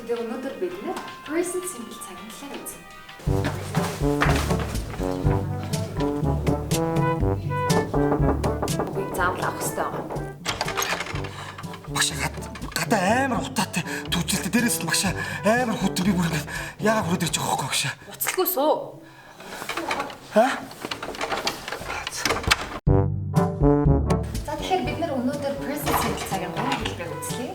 Тэгээ өнөөдөр бид нэр present simple цагийн талаар үзнэ. Үгийг заавал авах хэрэгтэй байгаа. Багш гадаа амар утаатай түвжилтэй дээрээс нь багш амар хүтэн би бүр ингээд яагаад хүрээд ирж байгаа хөөхгүй багш. Уцалгүй суу. Ха? За тэгэхээр бид нар өнөөдөр present simple цагийн гурван хэлбэрийг үзлээ.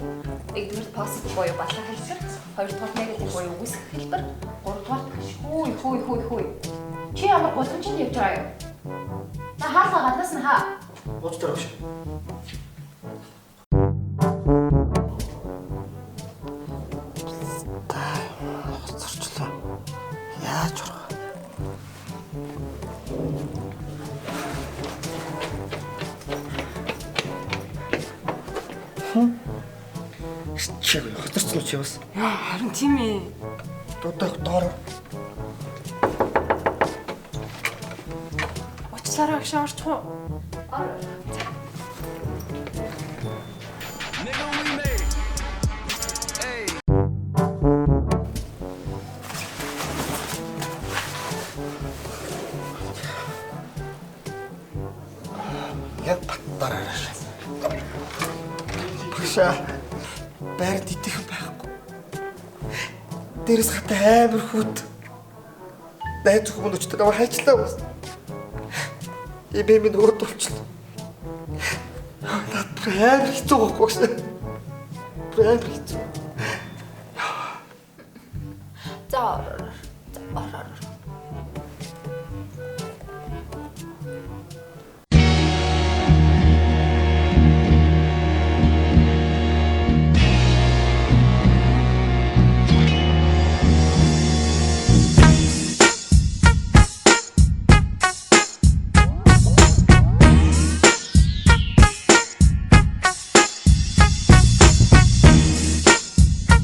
Нэгдүгээр positive буюу батлах хэлбэр, хоёрдугаар negative буюу үгүйсгэх хэлбэр, гуравдугаар хүй хүй хүй хүй. Чи ямар гудамжинд явж байгаа юм? Та хаалга гаднаас нь хаа. Уучлаарай багш. Та хоцорчлоо. Яаж орох? Хм? Чи хоцорсон уу чи бас? Яа, харин тийм ээ. Одоо доор. Уучлаарай багш орчих уу? Ор. Nigga, we made it. Hey. Яг баттаар арай. Багшаа байранд идэх юм байхгүй. Дээрээс хата амар хүт. Найз хүмүүс өчтөр намайг хайчлаа бас. Ибэ минь өөрөө дурчлаа. Наад бүр амар хэцүү байхгүй багшаа. Бүр амар хэцүү. За ор ор. За ор ор.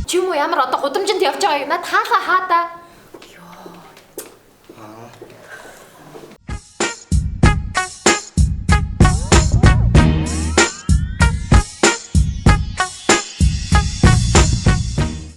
Чи юм уу ямар одоо гудамжинд явж байгааг над хаалга хаа та.